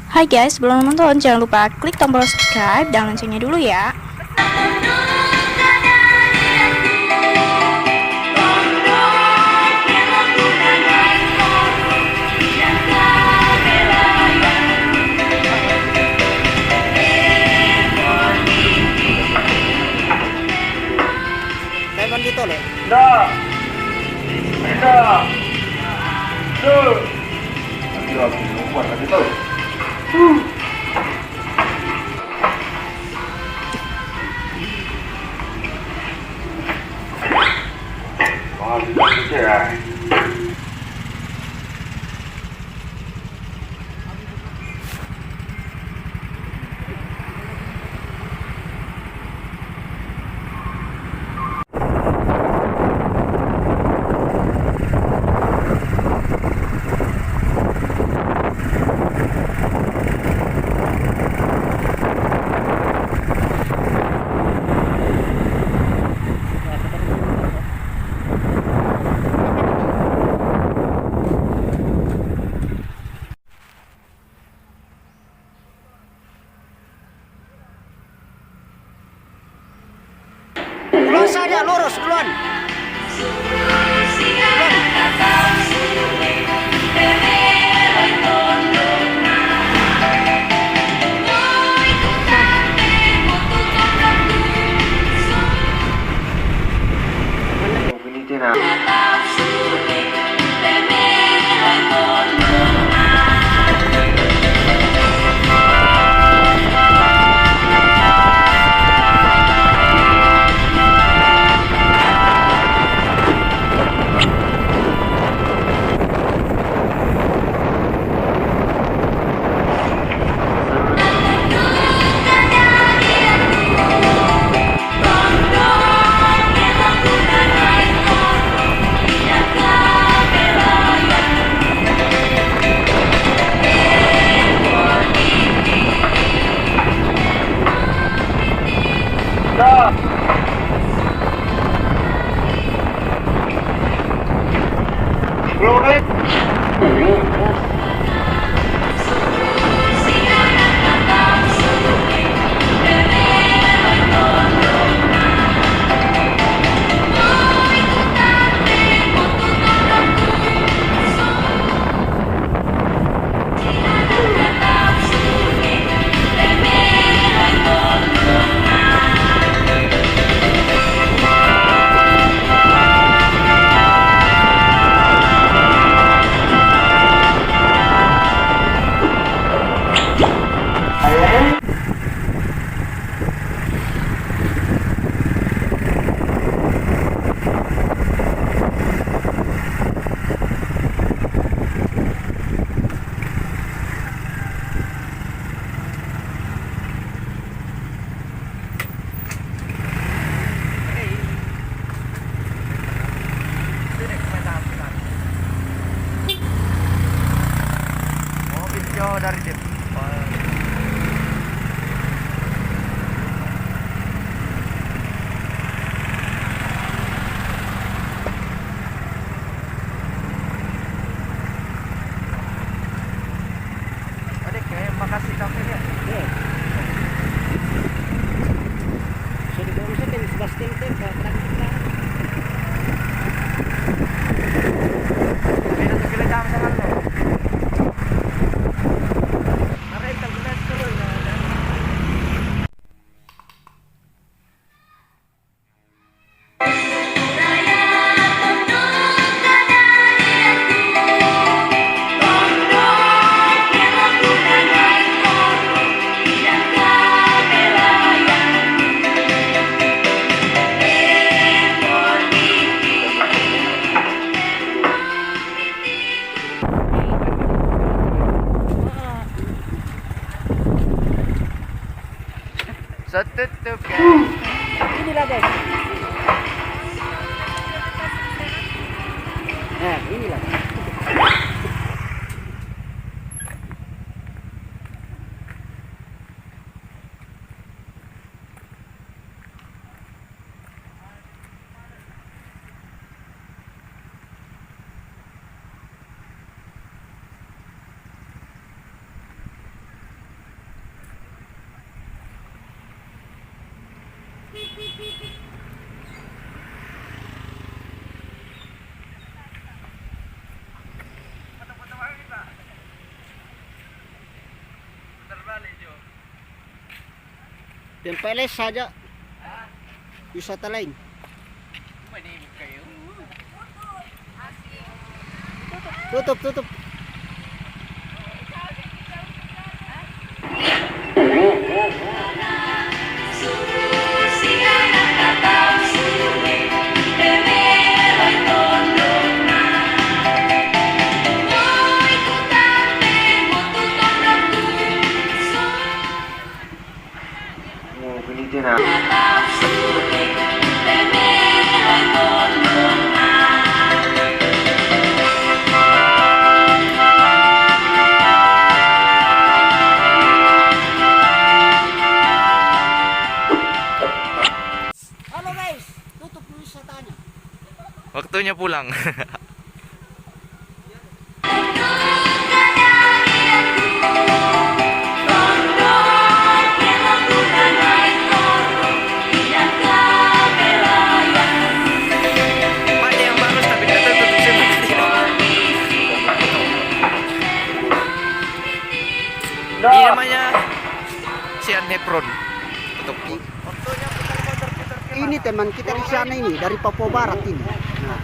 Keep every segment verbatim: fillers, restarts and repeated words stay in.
Hai guys, sebelum nonton jangan lupa klik tombol subscribe dan loncengnya dulu ya. Saya kan gitu loh. Dah. Dah. Tuh. Nanti langsung keluar kan itu. Wah, bisa, bisa ya. Pulang saja, lurus duluan. Oh, video dari depan. Ada kayak Makasih Cafe ya? Iya. Sudah baru saya kan Sebastian Tempa, kan kita. Beda tuh, kita jangan, jangan, loh. Karena kita gelas terus, ya, ya. Sa tutup, guys. Inilah, guys. Nah, inilah. Tempat lain saja. Wisata lain. Tutup, tutup. Halo guys, tutup dulu wisatanya. Waktunya pulang. Banyak yang bagus tapi kita tutup semua. Ini namanya Sian Hepron. Tutup. Ini teman kita di sana ini, dari Papua Barat ini. Nah.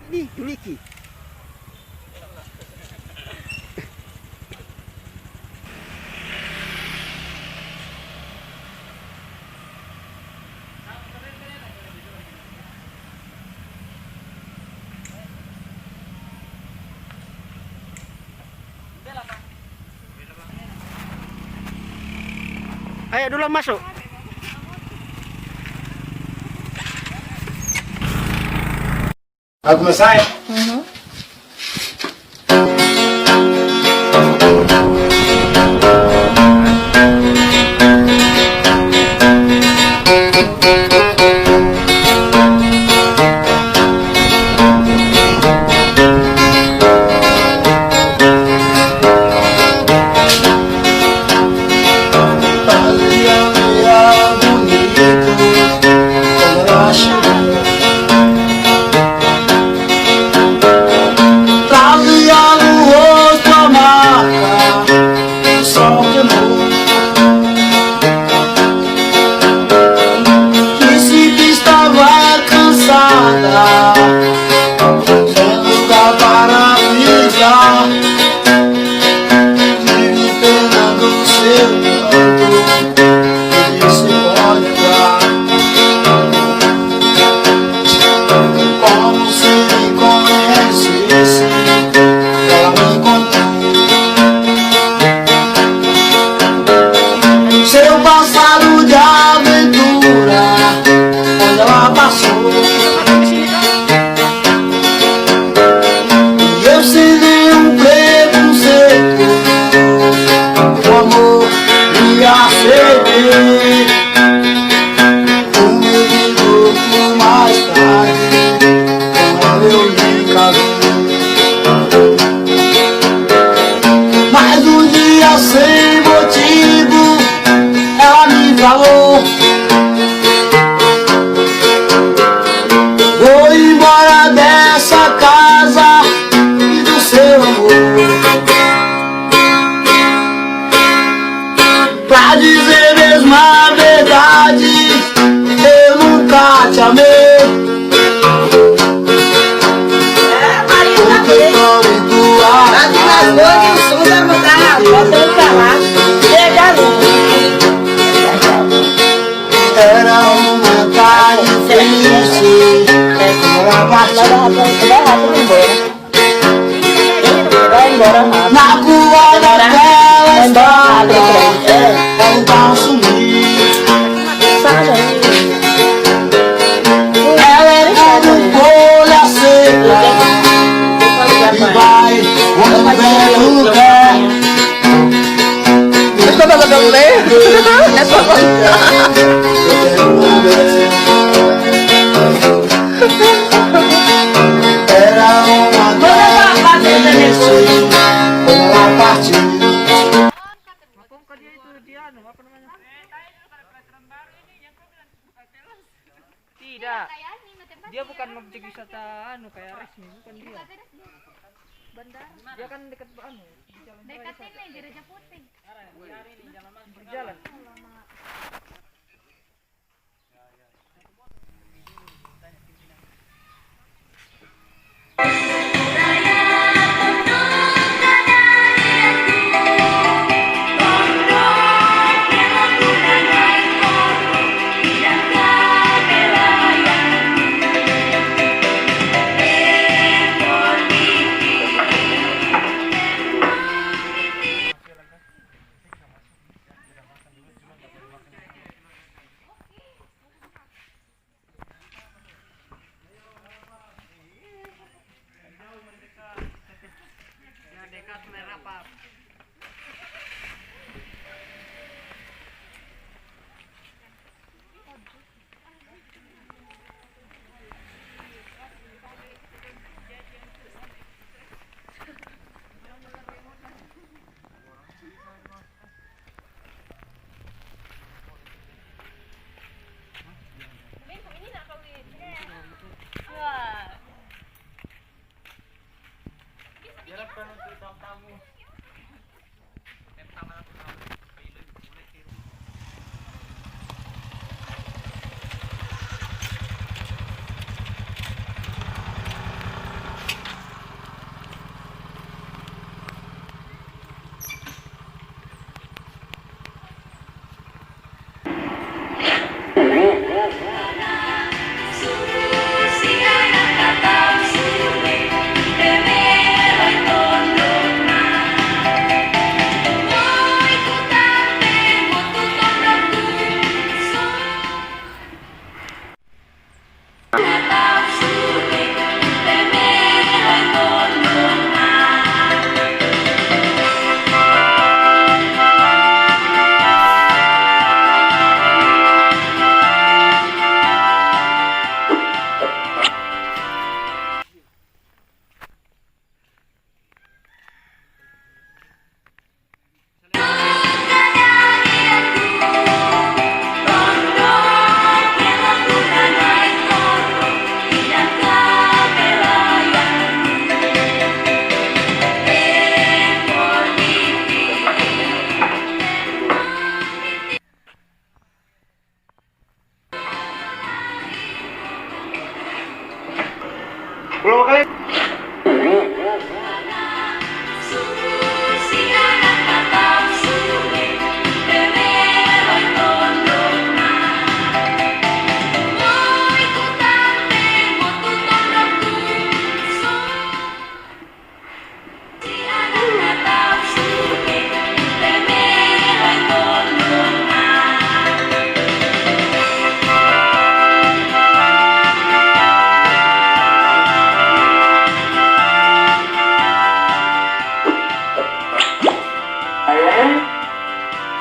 Nih, Ricky. Ayo dulu masuk. Aku masai. Trazia no rosto a marca do sol que morreu. Disse que estava cansada, sem lugar para ficar. Tive pena do seu corpo, e disse: "Pode entrar." Como se me conhecesse, ela me contou seu passado de aventura, onde ela passou. E eu, sem nenhum preconceito, o amor ia ceder. Um minuto mais tarde, com ela eu lhe encarei. Mas um dia, sem motivo, ela me falou: "Vou embora dessa casa e do seu amor." Pra dizer mesmo a verdade, eu nunca te amei. Porque não me doa. Tá vindo as coisas, o som já não tá na porta, não tá lá. Chega, não. Vai embora. Vai embora rápido. Vai embora rápido. Vai embora rápido. Para. Ela é como folha seca e vai quando vem o lugar. Essa não é? Essa não é? Era uma delícia quando ela partiu. Mas como que dia itu dia, anu, apa namanya? Tidak. Dia bukan objek wisata anu kayak resmi, bukan dia. Bandar. Dia kan dekat anu, di jalan raya. Dekat ini, Gereja Putih. Di jalan.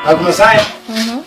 Vai começar, é? Uhum.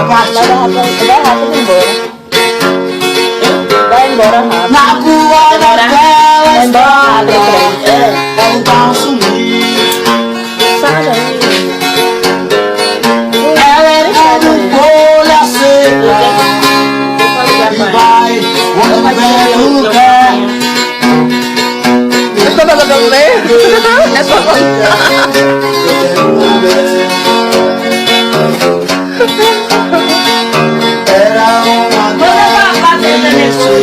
Vai, vai, vai, vai, vai embora. Vai embora rápido. Na rua daquela estrada, é, é um consumir. Sai daí. Ela é como folha seca que vai quando vento quer. Essa não é? Essa não é? Era uma tarde de início,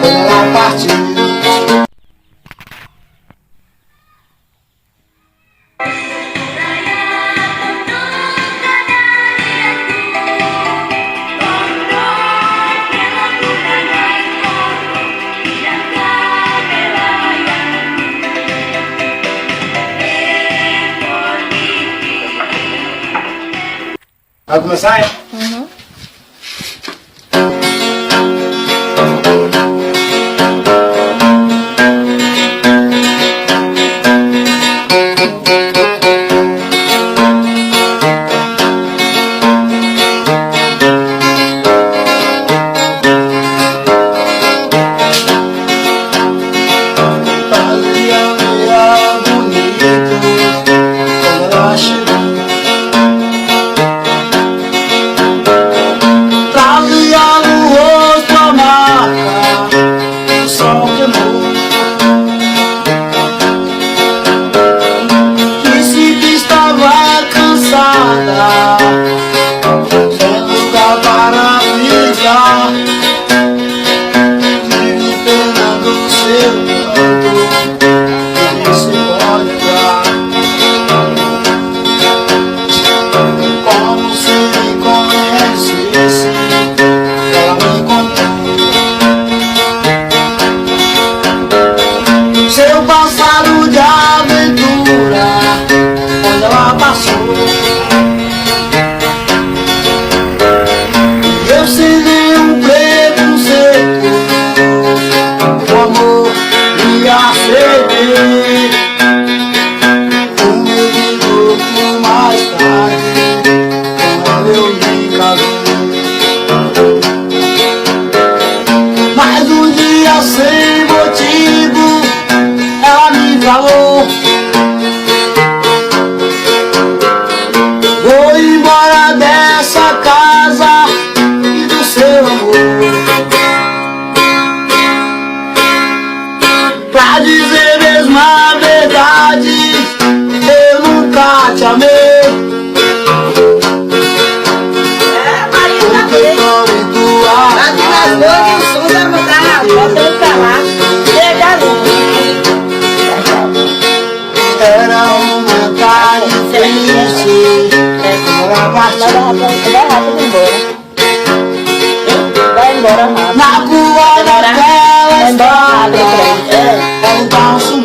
quando ela partiu. Vai começar? Uhum. Trazia no rosto a marca do sol que morreu. Disse que estava cansada, sem lugar para ficar. Tive pena do seu pranto, e disse: "Olha, como se conhecesse, ela me contou seu passado de aventura, quando ela passou. E eu, sem nenhum preconceito, o amor me aceitei. Um minuto mais tarde, com ela eu me casei. Mas um dia, sem motivo, ela me falou: "Vou embora dessa casa e do seu amor." Pra dizer mesmo a verdade, eu nunca te amei. Porque foi muito. Tá vindo as duas e o Souza não tá na porta, não tá lá. Chega, não. Era uma tarde triste, ela partiu. Vai rápido embora. Vai embora rápido. Na rua daquela estrada, é, é um calço